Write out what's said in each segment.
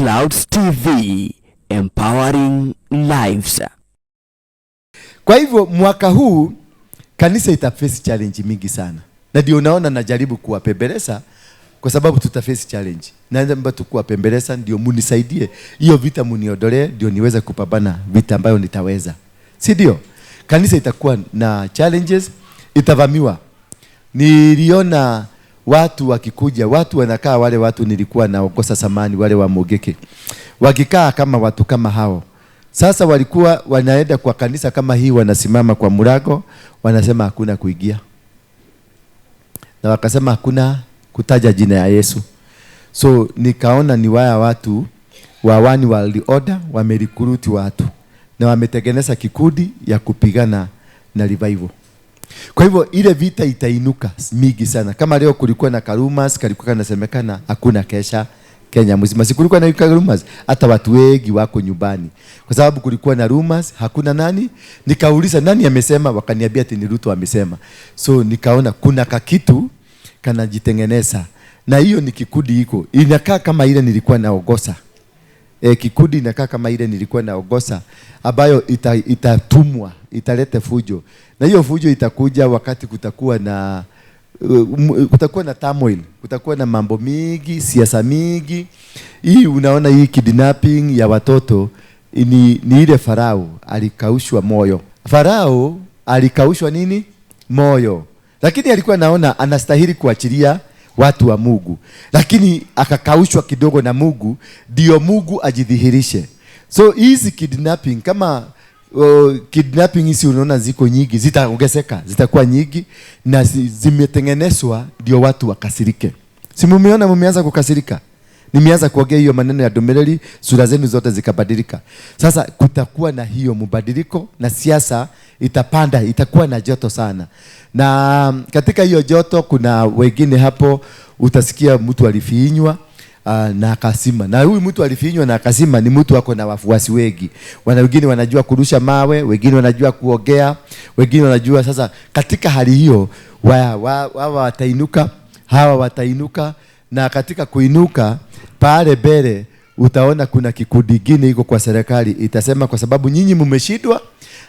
Clouds TV, empowering lives. Kwa hivyo mwaka huu kanisa itaface challenge mingi sana, na ndio unaona najaribu kuwapembeleza kwa sababu tutaface challenge. Naomba tu kuwapembeleza ndio munisaidie hiyo vita, muniondolee, ndio niweze kupambana vita ambayo nitaweza, si ndio? Kanisa itakuwa na challenges, itavamiwa. Niliona watu wakikuja, watu wanakaa wale watu nilikuwa naongoza zamani, wale wa Mugeke, wakikaa kama watu kama hao. Sasa walikuwa wanaenda kwa kanisa kama hii, wanasimama kwa mlango, wanasema hakuna kuingia, na wakasema hakuna kutaja jina ya Yesu. So nikaona ni waya watu wa One World Order wamerecruit watu na wametengeneza kikundi ya kupigana na revival. Kwa hivyo ile vita itainuka mingi sana. Kama leo kulikuwa na karumours, kalikuwa kanasemekana hakuna kesha Kenya mzima. Si kulikuwa na karumours, hata watu wengi wako nyumbani. Kwa sababu kulikuwa na rumors, hakuna nani. Nikauliza nani amesema, wakaniambia ati ni Ruto amesema. So nikaona kuna kakitu kanajitengeneza. Na hiyo ni kikundi iko. Inakaa kama ile nilikuwa naongoza. Kikundi inakaa kama ile nilikuwa naongoza ambayo itatumwa italete fujo, na hiyo fujo itakuja wakati kutakuwa na turmoil, kutakuwa na mambo mingi, siasa mingi. Hii unaona hii kidnapping ya watoto ni ile Farao alikaushwa moyo. Farao alikaushwa nini? Moyo. Lakini alikuwa naona anastahili kuachilia watu wa Mungu, lakini akakaushwa kidogo na Mungu, ndio Mungu ajidhihirishe. So hizi kidnapping kama kidnapping hizi unaona ziko nyingi, zitaongezeka, zitakuwa nyingi na zimetengenezwa ndio watu wakasirike. Si mumeona mumeanza kukasirika? Nimeanza kuongea hiyo maneno ya Domeleli, sura zenu zote zikabadilika. Sasa kutakuwa na hiyo mabadiliko na siasa itapanda, itakuwa na joto sana. Na katika hiyo joto kuna wengine hapo utasikia mtu alifinywa na akasima. Na huyu mtu alifinywa na akasima ni mtu ako na wafuasi wengi. Wana wengine wanajua kurusha mawe, wengine wanajua kuongea, wengine wanajua. Sasa katika hali hiyo wa watainuka, hawa watainuka, na katika kuinuka pale mbele utaona kuna kikundi kingine iko kwa serikali itasema kwa sababu nyinyi mmeshindwa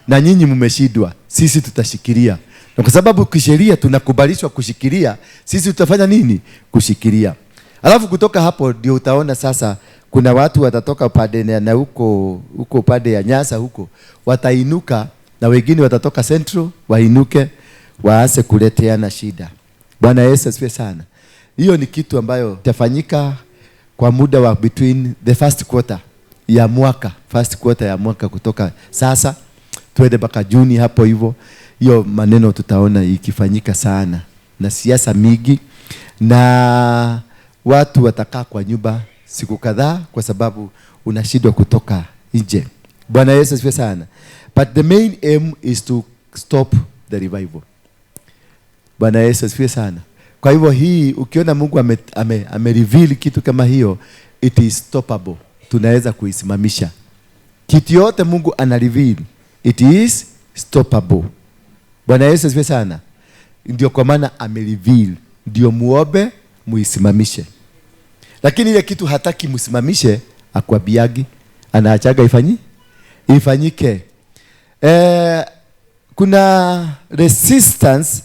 na nyinyi mmeshindwa, sisi tutashikilia. Na kwa sababu kisheria tunakubalishwa kushikilia, sisi tutafanya nini? Kushikilia. Alafu kutoka hapo ndio utaona sasa kuna watu watatoka upande na huko huko upande ya Nyasa huko watainuka, na wengine watatoka Central wainuke waanze kuleteana shida. Bwana Yesu asifiwe sana. Hiyo ni kitu ambayo itafanyika kwa muda wa between the first quarter ya mwaka, first quarter ya mwaka kutoka sasa tuende mpaka Juni hapo hivyo. Hiyo maneno tutaona ikifanyika sana na siasa mingi, na watu watakaa kwa nyumba siku kadhaa kwa sababu unashindwa kutoka nje. Bwana Yesu asifiwe sana. But the main aim is to stop the revival. Bwana Yesu asifiwe sana. Kwa hivyo hii ukiona Mungu ame reveal kitu kama hiyo, it is stoppable. Tunaweza kuisimamisha. Kitu yote Mungu ana reveal, it is stoppable. Bwana Yesu asifiwe sana. Ndio kwa maana ame reveal, ndio muombe muisimamishe. Lakini ile kitu hataki msimamishe, akwambiagi, anaachaga ifanyike. Kuna resistance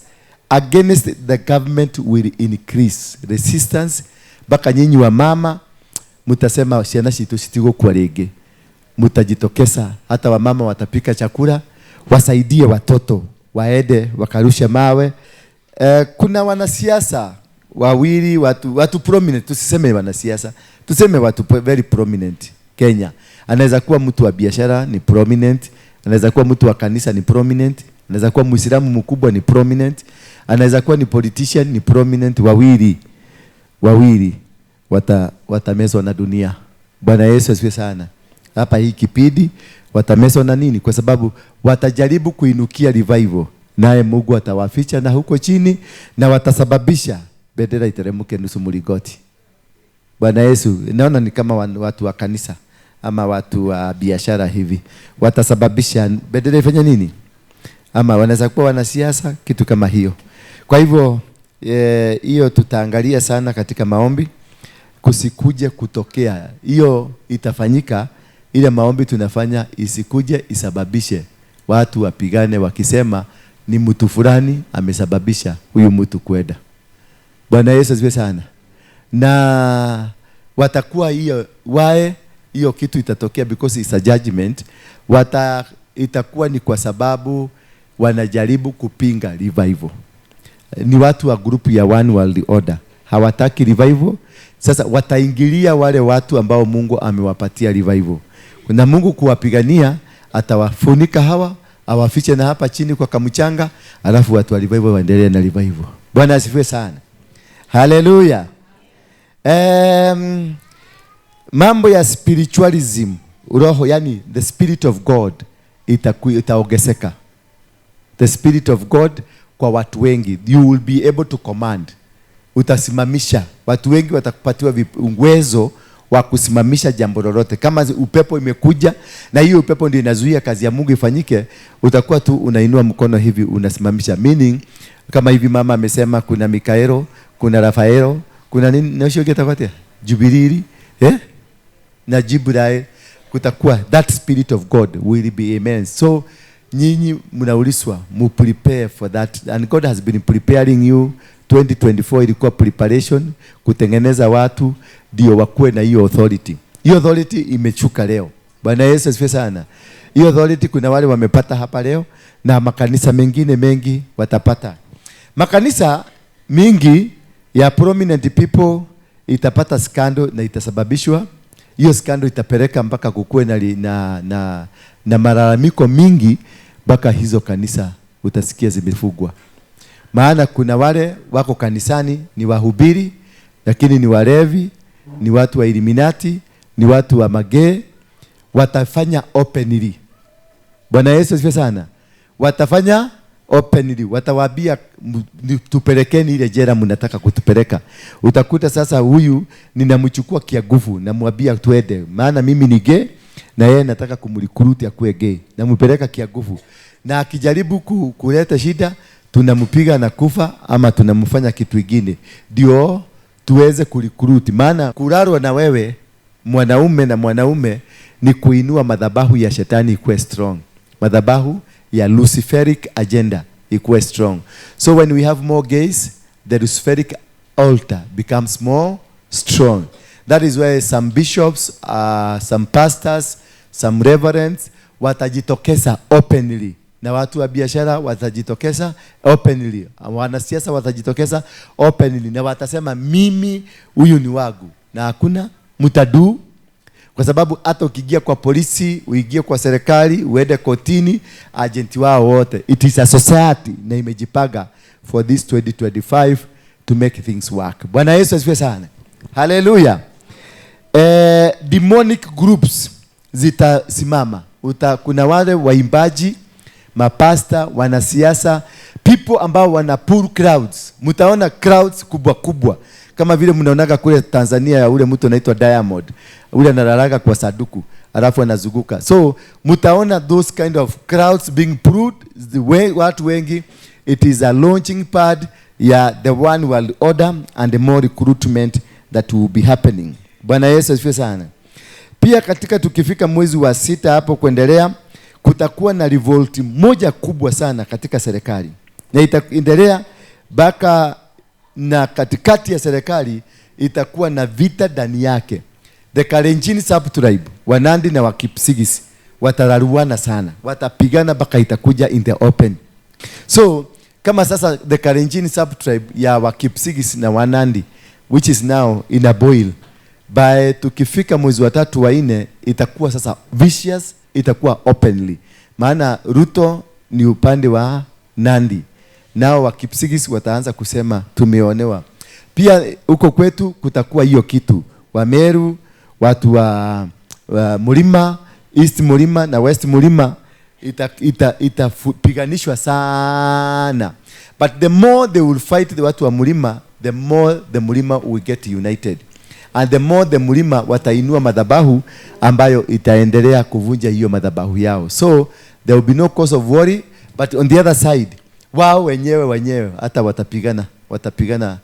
against the government will increase. Resistance mpaka nyinyi wa mama mtasema ciana citu citigũkua rĩngĩ, mtajitokeza. Hata wamama watapika chakula wasaidie watoto waende wakarushe mawe. Kuna wanasiasa wawili watu prominent, tusiseme wanasiasa, tuseme watu very prominent Kenya. Anaweza kuwa mtu wa biashara ni prominent, anaweza kuwa mtu wa kanisa ni prominent, anaweza kuwa Muislamu mkubwa ni prominent, anaweza kuwa ni politician ni prominent. Wawili watamezwa na dunia. Bwana Yesu asifiwe sana. Hapa hii kipindi watamezwa na nini? Kwa sababu watajaribu kuinukia revival, naye Mungu atawaficha na huko chini, na watasababisha bendera iteremke nusu mlingoti. Bwana Yesu, naona ni kama watu wa kanisa ama watu wa biashara hivi watasababisha bendera ifanye nini? Ama wanaweza kuwa wanasiasa, kitu kama hiyo. Kwa hivyo hiyo tutaangalia sana katika maombi. kusikuje kutokea. Hiyo itafanyika, ile maombi tunafanya isikuje isababishe watu wapigane wakisema ni mtu fulani amesababisha huyu mtu kwenda. Bwana Yesu asifiwe sana. Na watakuwa hiyo wae hiyo kitu itatokea because it's a judgment. Itakuwa ni kwa sababu wanajaribu kupinga revival. Ni watu wa group ya One World Order, hawataki revival. Sasa wataingilia wale watu ambao Mungu amewapatia revival, na Mungu kuwapigania atawafunika hawa, awafiche na hapa chini kwa kamchanga, alafu watu wa revival waendelee na revival. Bwana asifiwe sana, haleluya. Mambo ya spiritualism, roho, yani the spirit of God itaongezeka. The spirit of God kwa watu wengi, you will be able to command. Utasimamisha watu wengi, watakupatiwa uwezo wa kusimamisha jambo lolote. Kama upepo imekuja na hiyo upepo ndio inazuia kazi ya Mungu ifanyike, utakuwa tu unainua mkono hivi unasimamisha. Meaning kama hivi mama amesema kuna Mikaelo, kuna Rafaelo, kuna nini na sio kitapatia Jubilili, eh? Na Jibrail, kutakuwa that spirit of God will be immense. So nyinyi mnaulizwa mu prepare for that, and God has been preparing you. 2024 ilikuwa preparation kutengeneza watu ndio wakuwe na hiyo authority. Hiyo authority imechuka leo. Bwana Yesu asifiwe sana. Hiyo authority kuna wale wamepata hapa leo na makanisa mengine mengi watapata. Makanisa mingi ya prominent people itapata scandal na itasababishwa hiyo scandal itapeleka mpaka kukuwe na malalamiko mingi mpaka hizo kanisa utasikia zimefugwa. Maana kuna wale wako kanisani ni wahubiri lakini ni walevi, ni watu wa Illuminati, ni watu wa magee, watafanya openly. Bwana Yesu asifiwe sana. Watafanya openly, watawaambia tupelekeni ile jela mnataka kutupeleka. Utakuta sasa huyu ninamchukua kiagufu, namwambia twende, maana mimi ni gay na yeye nataka kumrecruit akuwe gay, nampeleka kiagufu. Na akijaribu kuleta shida tunampiga na kufa ama tunamfanya kitu kingine ndio tuweze kurecruit. Maana kulalwa na wewe mwanaume na mwanaume ni kuinua madhabahu ya shetani ikuwe strong, madhabahu ya Luciferic agenda ikuwe strong. So when we have more gays, the Luciferic altar becomes more strong. That is why some bishops, some pastors, some reverends watajitokeza openly, na watu wa biashara watajitokeza openly, wanasiasa watajitokeza openly, na watasema mimi huyu ni wangu, na hakuna mtadu. Kwa sababu hata ukiingia kwa polisi, uingie kwa serikali, uende kotini, agenti wao wote, it is a society na imejipanga for this 2025 to make things work. Bwana Yesu asifiwe sana. Haleluya. Demonic groups zitasimama. Kuna wale waimbaji, mapasta, wanasiasa, people ambao wana pull crowds. Mtaona crowds kubwa kubwa kama vile mnaonaga kule Tanzania ya ule mtu anaitwa Diamond, ule analalaga kwa saduku alafu anazunguka. So mtaona those kind of crowds being pulled, the way watu wengi. It is a launching pad ya the one world order and the more recruitment that will be happening. Bwana Yesu asifiwe sana. Pia katika tukifika mwezi wa 6 hapo kuendelea, kutakuwa na revolt moja kubwa sana katika serikali, na itaendelea mpaka na katikati ya serikali itakuwa na vita ndani yake. The Kalenjin sub-tribe, Wanandi na Wakipsigis watararuana sana, watapigana mpaka itakuja in the open. So kama sasa the Kalenjin sub-tribe ya Wakipsigis na Wanandi, which is now in a boil, by tukifika mwezi wa 3 wa 4 itakuwa sasa vicious, itakuwa openly. Maana Ruto ni upande wa Nandi, nao Wakipsigis wataanza kusema tumeonewa. Pia huko kwetu kutakuwa hiyo kitu, Wameru, watu wa Mlima, East Mlima na West Mlima itapiganishwa sana. But the more they will fight the watu wa Mlima, the more the Mlima will get united. And the more the Mlima watainua madhabahu ambayo itaendelea kuvunja hiyo madhabahu yao. So there will be no cause of worry, but on the other side wao wenyewe hata watapigana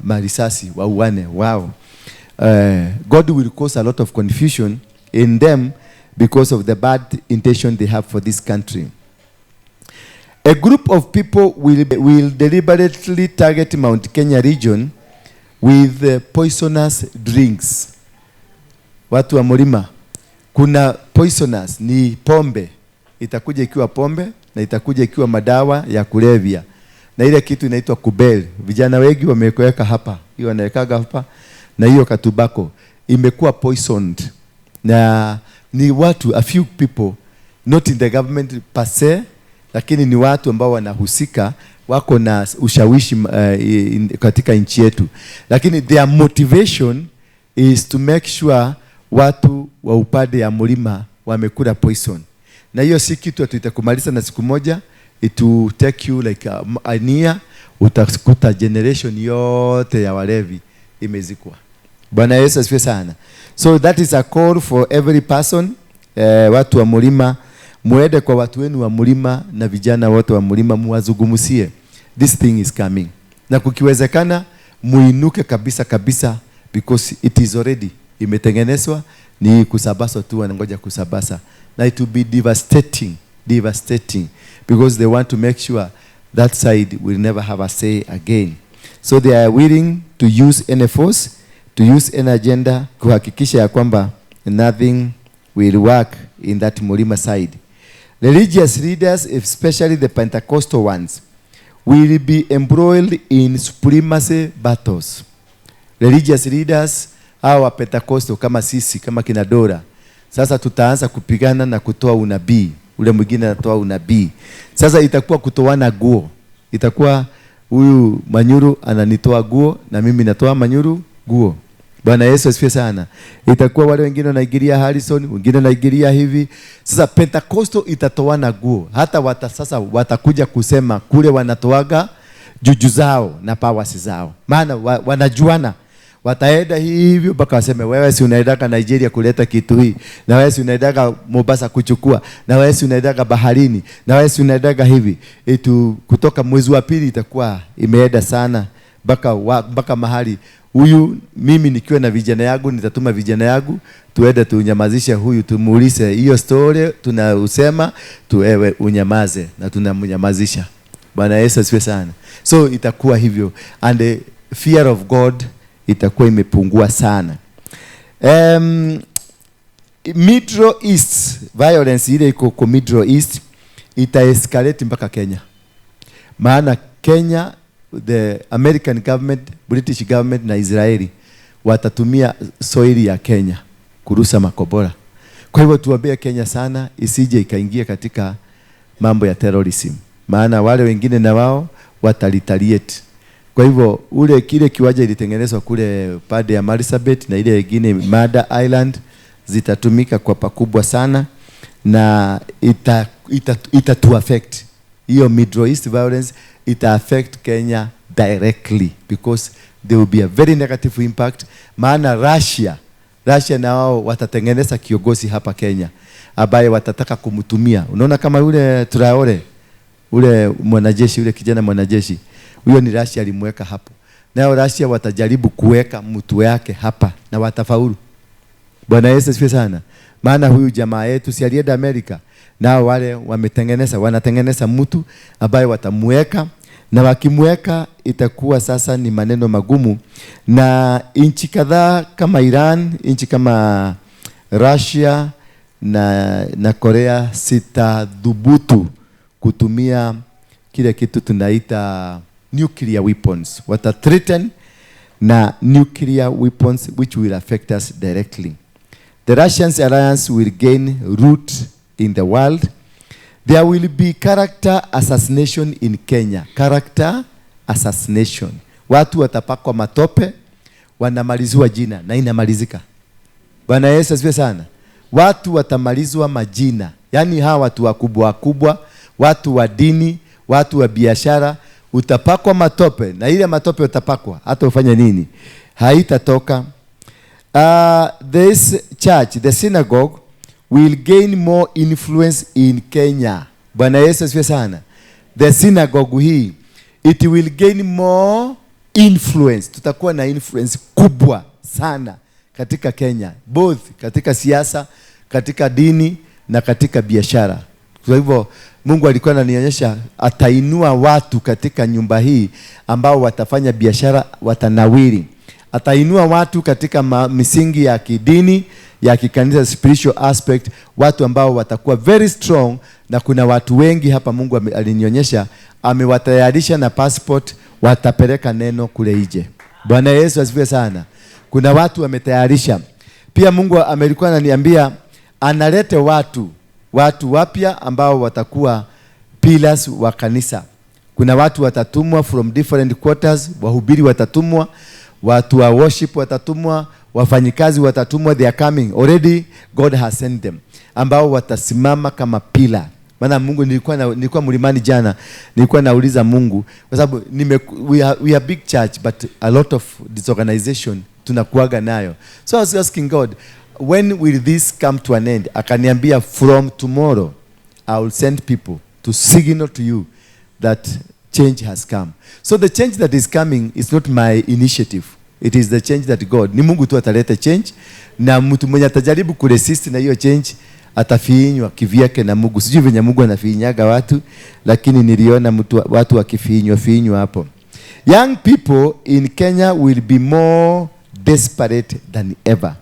marisasi wauane wao. God will cause a lot of confusion in them because of the bad intention they have for this country. A group of people will deliberately target Mount Kenya region with poisonous drinks. Watu wa mlima, kuna poisonous ni pombe, itakuja ikiwa pombe na itakuja ikiwa madawa ya kulevya na ile kitu inaitwa kubel. Vijana wengi wameweka hapa, hiyo wanawekaga hapa, na hiyo katubako imekuwa poisoned, na ni watu, a few people, not in the government per se, lakini ni watu ambao wanahusika, wako na ushawishi katika nchi yetu, lakini their motivation is to make sure watu wa upande ya mlima wamekula poison, na hiyo si kitu ati itakumaliza na siku moja. It will take you like a year, utakuta generation yote ya walevi imezikwa. Bwana Yesu asifiwe sana. So that is a call for every person. Watu wa mlima, muende kwa watu wenu wa mlima na vijana wote wa mlima, muwazungumzie this thing is coming, na kukiwezekana muinuke kabisa kabisa, because it is already imetengenezwa, ni kusabaswa tu, wanangoja kusabasa, na it will be devastating, devastating, because they want to make sure that side will never have a say again. So they are willing to use any force, to use any agenda kuhakikisha ya kwamba nothing will work in that Mlima side. Religious leaders, especially the Pentecostal ones, will be embroiled in supremacy battles. Religious leaders hawa wa Pentecostal kama sisi, kama kina Dora, sasa tutaanza kupigana na kutoa unabii, ule mwingine anatoa unabii. Sasa itakuwa kutoana guo, itakuwa huyu Manyuru ananitoa guo na mimi natoa Manyuru guo. Bwana Yesu asifiwe sana. Itakuwa wale wengine wanaingilia Harrison, wengine wanaingilia hivi. Sasa Pentecostal itatoana guo. Hata sasa watakuja kusema kule wanatoaga juju zao na powers zao. Maana wanajuana. Wataenda hivyo mpaka waseme, wewe si unaendaga Nigeria kuleta kitu hii, na wewe si unaendaga Mombasa kuchukua, na wewe si unaendaga baharini, na wewe si unaendaga hivi. Itu kutoka mwezi wa pili itakuwa imeenda sana mpaka mahali huyu, mimi nikiwa na vijana yangu nitatuma vijana yangu tuende tunyamazishe huyu, tumuulize hiyo story tunausema, tuewe unyamaze, na tunamnyamazisha. Bwana Yesu asifiwe sana. So itakuwa hivyo, and the fear of God itakuwa imepungua sana. Middle East violence ile iko kwa Middle East ita escalate mpaka Kenya. Maana Kenya, the American government, British government na Israeli watatumia soil ya Kenya kurusa makombora. Kwa hivyo tuambie Kenya sana isije ikaingia katika mambo ya terrorism. Maana wale wengine na wao wataretaliate. Kwa hivyo ule kile kiwanja ilitengenezwa kule pande ya Marsabit na ile nyingine Mada Island zitatumika kwa pakubwa sana, na ita to affect hiyo Middle East violence, ita affect Kenya directly because there will be a very negative impact. Maana Russia na wao watatengeneza kiongozi hapa Kenya ambaye watataka kumtumia. Unaona kama yule Traore, ule mwanajeshi, ule kijana mwanajeshi, huyo ni Russia alimweka hapo. Nao Russia watajaribu kuweka mtu yake hapa na watafaulu. Bwana Yesu asifiwe sana. Maana huyu jamaa yetu si alienda Amerika, nao wale wanatengeneza mtu ambaye watamweka, na wakimweka itakuwa sasa ni maneno magumu. Na nchi kadhaa kama Iran, nchi kama Russia na Korea sitadhubutu kutumia kile kitu tunaita nuclear weapons. Wata threaten na nuclear weapons which will affect us directly. The Russians alliance will gain root in the world. There will be character assassination in Kenya. Character assassination. Watu watapakwa matope, wanamaliziwa jina na inamalizika. Bwana Yesu asifiwe sana. Watu watamalizwa majina. Yaani hawa watu wakubwa wakubwa, watu wa dini, watu wa biashara, utapakwa matope na ile matope utapakwa hata ufanye nini haitatoka. This church, the synagogue, will gain more influence in Kenya. Bwana Yesu asifiwe sana. The synagogue hii, it will gain more Influence, tutakuwa na influence kubwa sana katika Kenya, both katika siasa, katika dini na katika biashara. Kwa hivyo Mungu alikuwa ananionyesha atainua watu katika nyumba hii ambao watafanya biashara, watanawiri. Atainua watu katika misingi ya kidini, ya kikanisa, spiritual aspect, watu ambao watakuwa very strong. Na kuna watu wengi hapa Mungu alinionyesha amewatayarisha na passport, watapeleka neno kule nje. Bwana Yesu asifiwe sana. Kuna watu wametayarisha. Pia Mungu amelikuwa ananiambia analete watu wapya ambao watakuwa pillars wa kanisa. Kuna watu watatumwa from different quarters, wahubiri watatumwa, watu wa worship watatumwa, wafanyikazi watatumwa, they are coming already, God has sent them, ambao watasimama kama pillar. Maana Mungu, nilikuwa mlimani jana, nilikuwa nauliza Mungu kwa sababu we are big church, but a lot of disorganization tunakuaga nayo. So I was asking God, "When will this come to an end?" Akaniambia, "From tomorrow I will send people to signal to you that change has come." So the change that is coming is not my initiative. It is the change that God. Ni Mungu tu ataleta change, na mtu mwenye atajaribu kuresist na hiyo change atafinywa kivyake na Mungu. Sijui venye Mungu anafinyaga watu, lakini niliona watu wakifinywa finywa hapo. Young people in Kenya will be more desperate than ever.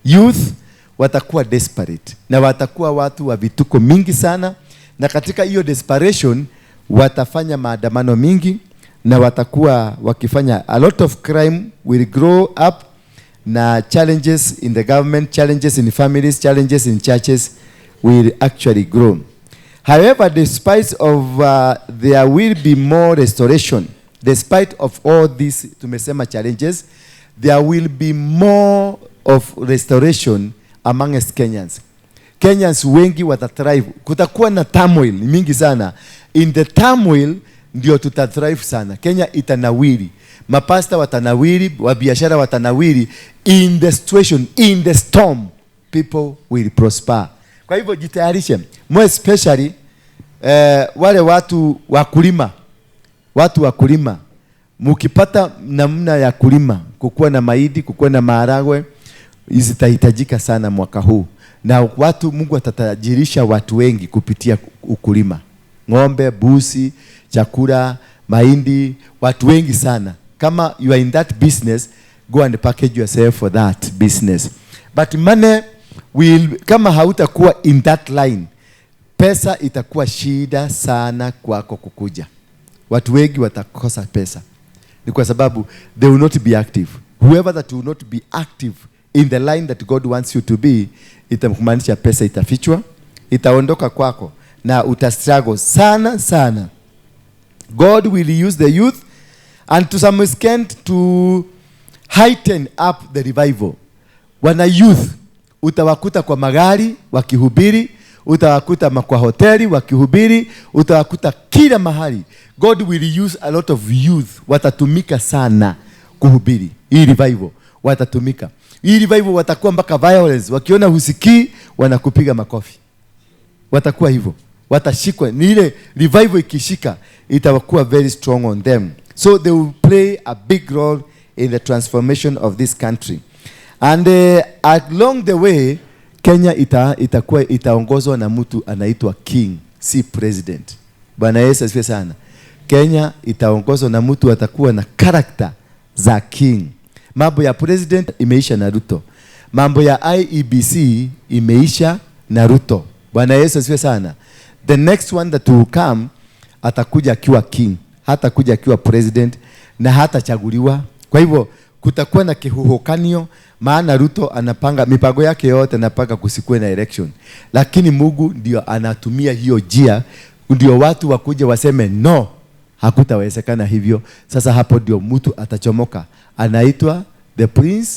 Youth watakuwa desperate na watakuwa watu wa vituko mingi sana, na katika hiyo desperation watafanya maandamano mingi na watakuwa wakifanya a lot of crime will grow up, na challenges in the government, challenges in families, challenges in churches will actually grow. However, despite of there will be more restoration, despite of all these tumesema challenges, there will be more of restoration amongst Kenyans. Kenyans wengi watathrive. Kutakuwa na turmoil mingi sana. In the turmoil ndio tutathrive sana. Kenya itanawiri. Mapasta watanawiri, wabiashara watanawiri. In the situation, in the storm, people will prosper. Kwa hivyo jitayarishe, more especially wale watu wakulima, watu wakulima, mukipata namna ya kulima, kukuwa na mahindi, kukuwa na maharagwe, zitahitajika sana mwaka huu, na watu Mungu atatajirisha watu wengi kupitia ukulima, ng'ombe, busi, chakula, mahindi, watu wengi sana. Kama you are in that business, go and package yourself for that business. But money will, kama hautakuwa in that line, pesa itakuwa shida sana kwako kukuja. Watu wengi watakosa pesa, ni kwa sababu they will not be active. Whoever that will not be active in the line that God wants you to be, itamaanisha pesa itafichwa, itaondoka kwako na utastruggle sana sana. God will use the youth and to some extent to heighten up the revival. Wana youth utawakuta kwa magari wakihubiri, utawakuta kwa hoteli wakihubiri, utawakuta kila mahali. God will use a lot of youth, watatumika sana kuhubiri hii revival, watatumika hii revival, watakuwa mpaka violence. Wakiona husikii, wanakupiga makofi, watakuwa hivyo, watashikwa. Ni ile revival ikishika, itakuwa very strong on them, so they will play a big role in the transformation of this country. And along the way, Kenya itakuwa itaongozwa na mtu anaitwa king, si president. Bwana Yesu asifiwe sana. Kenya itaongozwa na mtu atakuwa na character za king. Mambo ya president imeisha na Ruto. Mambo ya IEBC imeisha na Ruto. Bwana Yesu asifiwe sana. The next one that will come atakuja akiwa king, hatakuja akiwa president na hatachaguliwa. Kwa hivyo kutakuwa na kihuhukanio, maana Ruto anapanga mipango yake yote, anapanga kusikuwe na election, lakini Mungu ndio anatumia hiyo njia, ndio watu wakuja waseme no, hakutawezekana hivyo. Sasa hapo ndio mtu atachomoka, anaitwa the Prince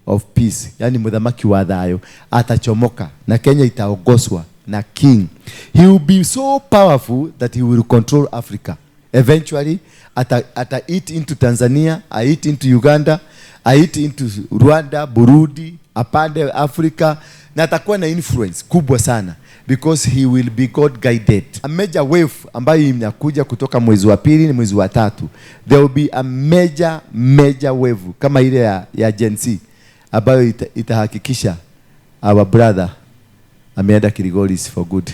of Peace, yani muthamaki wa thayo, atachomoka na Kenya itaongozwa na king. He will be so powerful that he will control Africa. Eventually ata eat into Tanzania, a eat into Uganda, a eat into Rwanda, Burundi. apande Afrika na atakuwa na influence kubwa sana because he will be God guided. A major wave ambayo inakuja kutoka mwezi wa pili ni mwezi wa tatu, there will be a major major wave kama ile ya Gen Z ambayo itahakikisha our brother ameenda Kilgoris for good.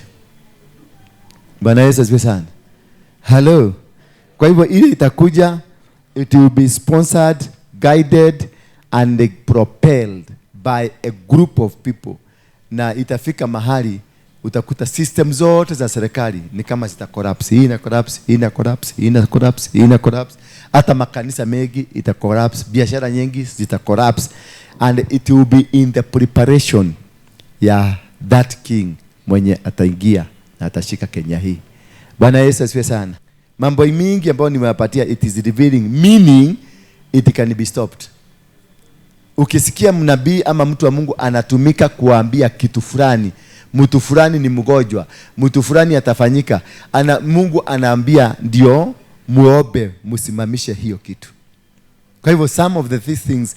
Bwana Yesu asifiwe sana. Hello. Kwa hivyo ile itakuja, it will be sponsored, guided and propelled by a group of people, na itafika mahali utakuta system zote za serikali ni kama zita collapse. Hii ina collapse, hii ina collapse, hii ina collapse, hii ina collapse. Hata makanisa mengi ita collapse, biashara nyingi zita collapse, and it will be in the preparation ya that king mwenye ataingia na atashika Kenya hii. Bwana Yesu asifiwe sana. Mambo mingi ambayo nimewapatia, it is revealing meaning it can be stopped. Ukisikia mnabii ama mtu wa Mungu anatumika kuambia kitu fulani, mtu fulani ni mgonjwa, mtu fulani atafanyika, Mungu anaambia ndio muombe, msimamishe hiyo kitu. Kwa hivyo some of these things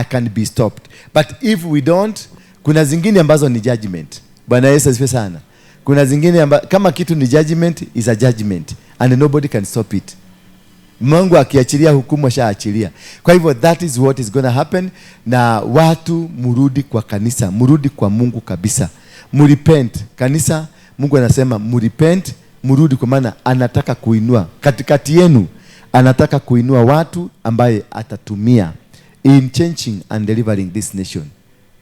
can be stopped, but if we don't, kuna zingine ambazo ni judgment. Bwana Yesu asifiwe sana. Kuna zingine kama kitu ni judgment, is a judgment and nobody can stop it. Mungu akiachilia hukumu ashaachilia. Kwa hivyo that is what is gonna happen. Na watu murudi kwa kanisa, murudi kwa Mungu kabisa, murepent kanisa. Mungu anasema murepent, murudi, kwa maana anataka kuinua katikati yenu, anataka kuinua watu ambaye atatumia in changing and delivering this nation.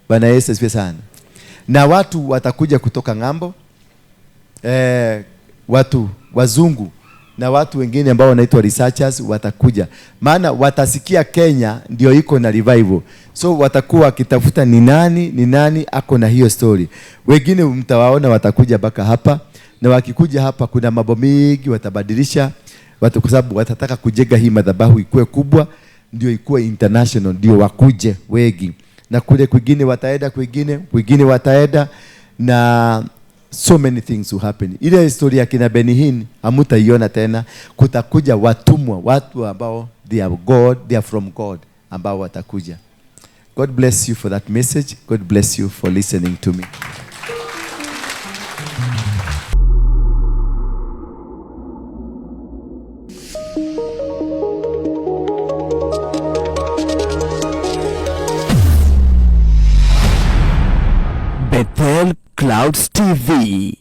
Bwana Yesu asifiwe sana. Na watu watakuja kutoka ng'ambo, watu wazungu na watu wengine ambao wanaitwa researchers watakuja, maana watasikia Kenya ndio iko na revival, so watakuwa wakitafuta ni nani ako na hiyo story. Wengine mtawaona watakuja mpaka hapa, na wakikuja hapa kuna mambo mingi watabadilisha watu, kwa sababu watataka kujenga hii madhabahu ikuwe kubwa, ndio ikuwe international, ndio wakuje wengi, na kule kwingine wataenda, kwingine wataenda, na so many things will happen. Ile historia ya kina Benny Hinn hamutaiona tena. Kutakuja watumwa, watu ambao they are God, they are from God, ambao watakuja. God bless you for that message. God bless you for listening to me. Bethel Clouds TV.